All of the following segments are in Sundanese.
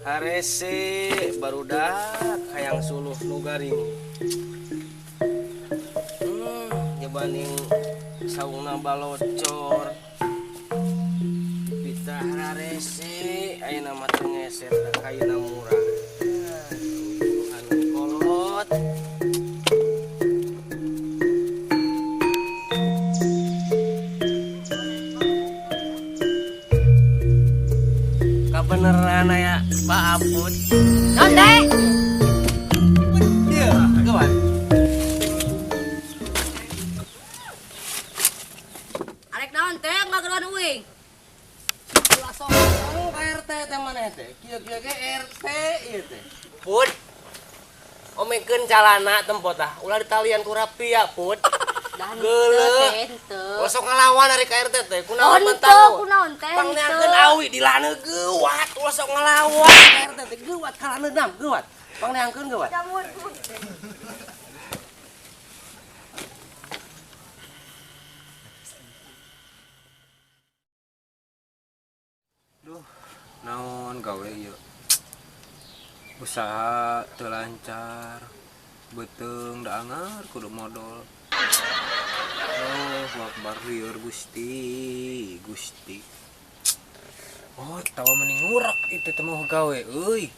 Harese barudak hayang suluh nu garing. Dibanding saungna balocor. Pitah harese ayeuna mah teu ngeser da kayuna murah. Anu kolot. Kabeneran aya Pak Aput. Naon teh? Ieu, gawat. Arek naon teh ngageroan uing? Ulah sok ngomong ka RT teh maneh teh. Kieu-kieu ge RT ieu teh. Put. Omengkeun calana tempo tah. Ulah ditalian ku rapia, Put. Geuleuh. Ulah sok ngalawan ari ka RT teh. Kunaon bentang? Kunaon teh? Pangneangkeun awi di laneu geuwat. Ulah sok ngalawan ka RT teh geuwat ka laneu dam geuwat. Pangneangkeun geuwat. Duh, naon gawe ieu? Usaha teu lancar, beuteung da angar kudu modal. Oh, akbar lieur Gusti, Gusti. Oh, tawa mending ngurak itu teh mau gawe euy.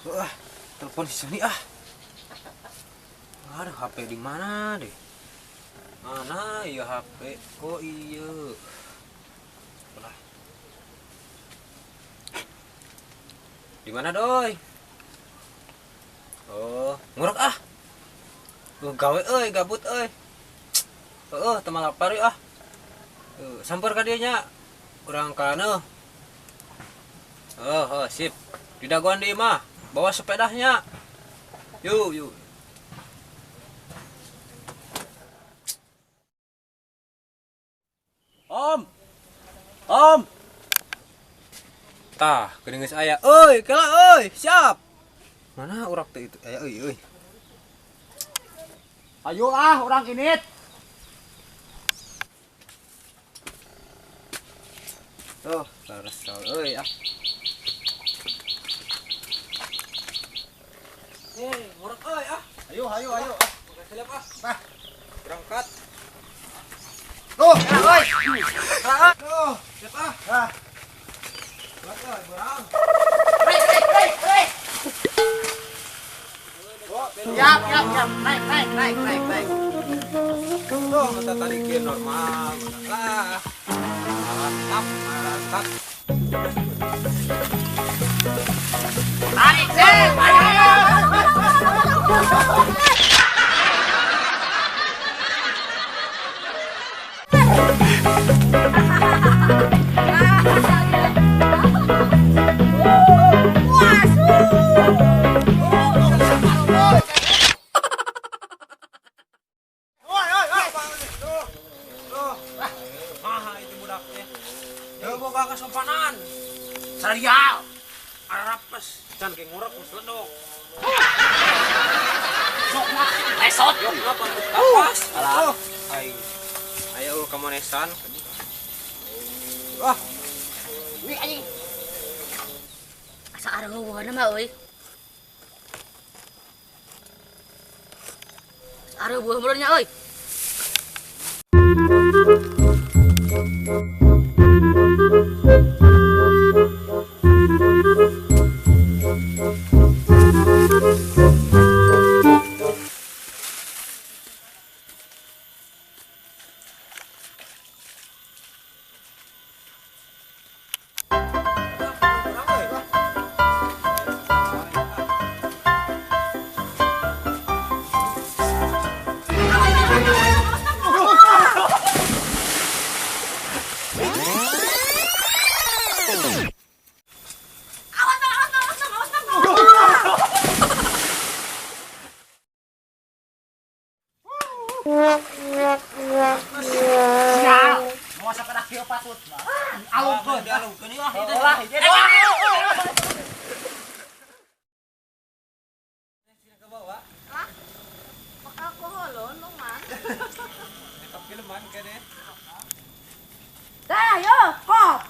Wah, telepon si Sony ah. Aduh, HP di mana deh? Mana ieu HP? Kok ieu? Lah. Di mana doi? Oh, ngurek ah. Gawe euy, gabut euy. Heeh, teu malapar ah. Samper ka dieu nya. Urang ka laneuh. Heeh, sip. Di dagoan di imah, bawa sepedahnya. Yuk, yuk. Om. Om. Tah, geuning geus aya. Euy, kela euy, siap. Mana urak teh itu? Aya euy euy. Ayo ah, urang init. Tuh, kesel euy ah. Ngurek euy ah. Ayo, ayo, ayo. Siap ah. Nah, berangkat. Tuh, euy. Tuh, siap ah. Nah. Berang. Break, break, break. Siap, siap, siap. Naik, naik, naik, naik, naik. Tuh, kata tadi kieu normal, lah. Mantap, mantap. Tarik, sih. Kesopanan serial arapes can ge ngurek geus ledok sok mah lesot yok ngapa tapas alah aing ayo kamonesan wah wih anjing asa areueuhna mah euy areueuh meureun nya euy. Sial, mau sepeda kieu patut. Alungkeun, alungkeun ieu ah. Ulah, Hah? Alkoholon lu mah. Filman kene. Dah, yo, kop.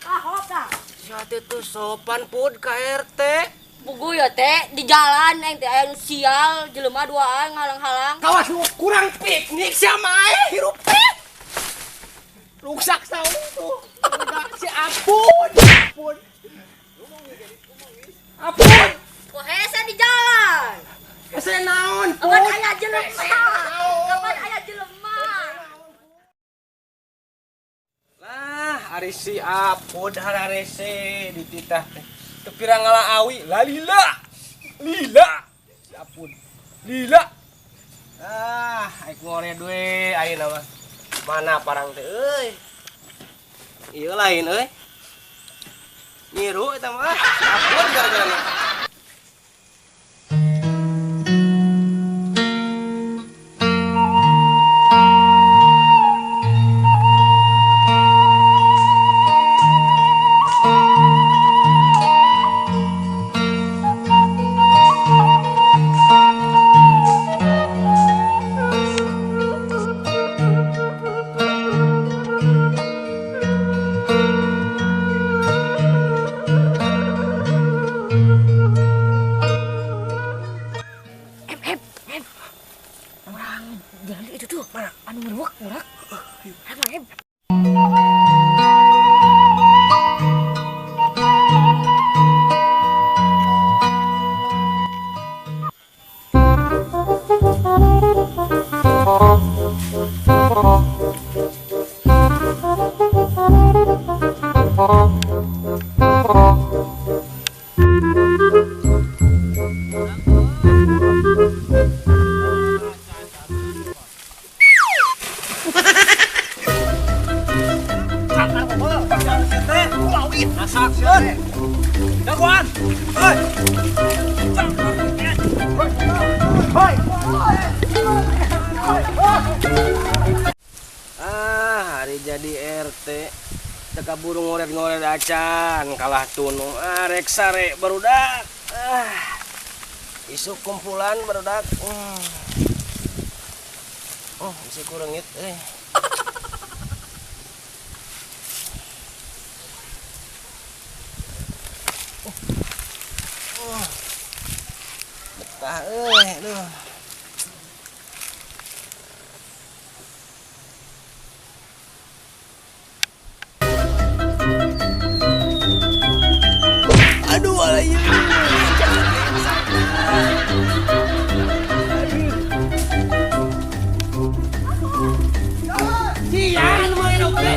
Ah, hop dah. Sia teh tos Sopan Pud ka RT. Pugu ya teh di jalan aing teh aya nu sial jelema duaan ngalang-halang. Kawas nu kurang piknik sia mah eh hirup teh. Ruksak saung tuh. Si Apun, Apun. Apun. Kok hese di jalan? Hese naon? Kapan aya jelema? Kapan aya jelema? Lah, ari si Apun hararese dititah teh. Teu pirang ngala awi, lalila. Lila. Si Apun. Lila. Ah, aik ngore duwe ayeuna mah. Mana parang teh euy? Ieu lain euy. Nyiru eta mah. Si Apun gara-garana. Itu tuh mana anu ngurak ngurak apa em. Ah, hari jadi RT teka burung ngoret-ngoret acan kalah tunung arek sare barudak. Ah, isuk kumpulan barudak. Oh, isi kurengit eh. Oh. Betah euy, aduh. Aduh, alaya. Sian main oke.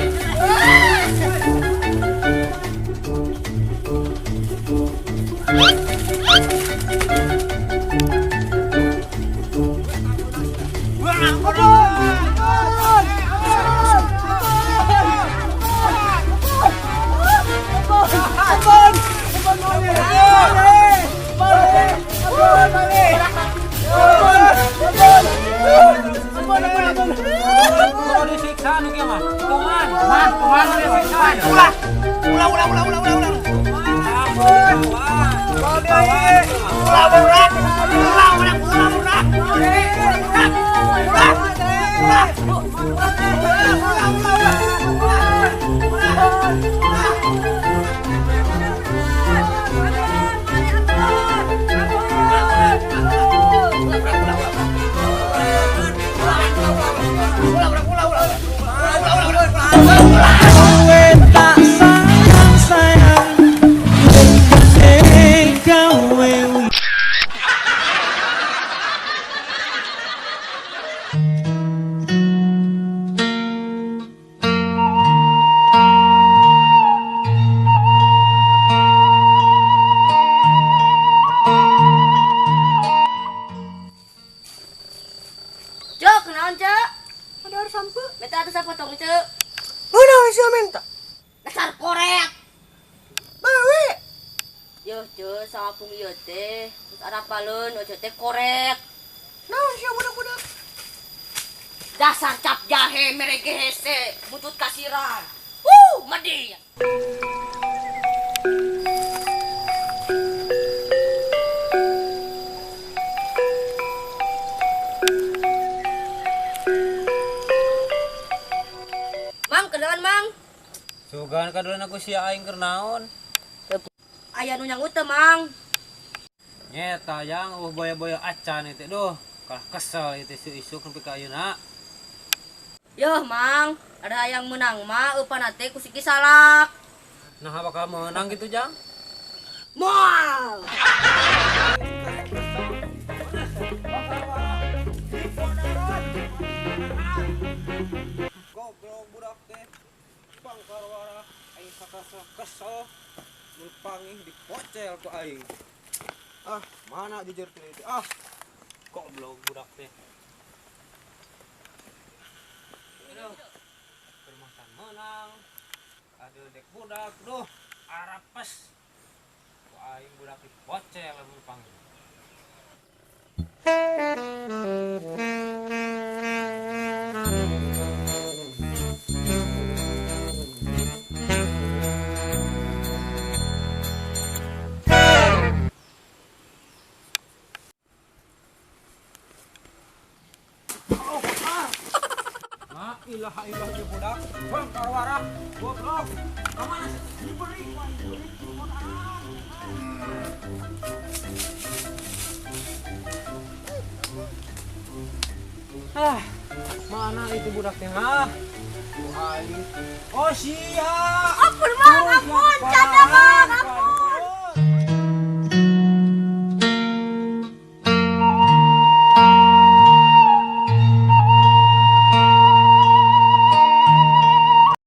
Dasar cap jahe merege hese butut kasiran. Medi. Mang, kenalan Mang. Sugan kadulan aku sia aing keur naon? Aya nu nyangut teu, Mang? Nyeta jang boya-boya acan itu duh. Kalah kesel itu isuk nepi ka ayeuna. Yeuh, Mang, ada yang menang mah eupan teh ku siki salak. Nah, bakal menang gitu, Jang? Moal. Goblok budak teh. Bangkarwara aing sakasel kesel. Mun pangih dipocel ku aing. Ah, mana jujur teh itu? Ah. Goblok budak teh. Aduh. Permasan menang. Aduh dek budak duh, arapes. Ku aing budak dipocel lamun pangih. La ilaha illallah ieu budak, bangkarwara, goblok. Ka mana sih? Diberi ku aing, diberi. Ah, mana itu budaknya? Hah? Oh, sia. Ampun, Mang, ampun, canda, Mang.